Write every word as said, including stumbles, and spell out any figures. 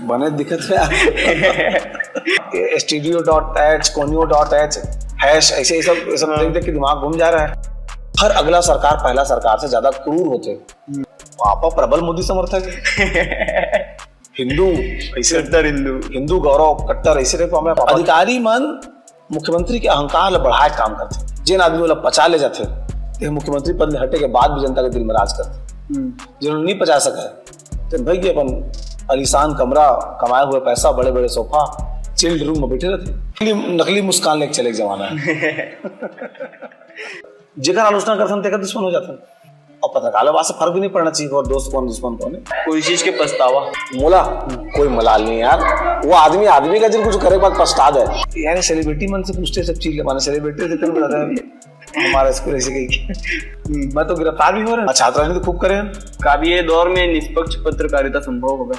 बने दिखत हे यार। Studio dot H, Konyo dot H, Hash, ऐसे ये सब ये सब देख देख के दिमाग घूम जा रहा है। हर अगला सरकार पहला सरकार से ज्यादा क्रूर होथे। पापा प्रबल मोदी समर्थक हे। हिंदू ऐसे, कट्टर हिंदू। हिंदू गौरव कट्टर ऐसे टाइप का हमें पापा। अधिकारी मन मुख्यमंत्री के अहंकार ला बढ़ाए काम करथे। जेन आदमी ओला पचा ले जाथे, ते मुख्यमंत्री पद ले हटे के बाद भी जनता के दिल में राज करथे। जिन्होंने नहीं पचा सका है, तो भाई ये अपन आलीशान कमरा, कमाए हुए पैसा, बड़े बड़े सोफा, चिल्ड रूम में बैठे रहते। नकली, नकली मुस्कान लेके चले एक जमाना है। जेकर आलोचना करथन तेकर दुश्मन हो जाथन। अब पत्रकार वास्ते फर्क भी नहीं पड़ना चाहिए और दोस्त कौन दुश्मन कौन है। कोई चीज के पछतावा? मोला कोई मलाल नहीं यार, वो आदमी आदमी का जिन कुछ करे के बाद पछता गए। यार सेलिब्रिटी मन से पूछते सब चीज ले, माने सेलिब्रिटी से तेरे को ज्यादा हमारा स्कूल ऐसे कहीं। मैं तो गिरफ्तार भी हो रहे हैं, छात्र राजनीति खूब करे हैं। का भी ये दौर में निष्पक्ष पत्रकारिता संभव होगा?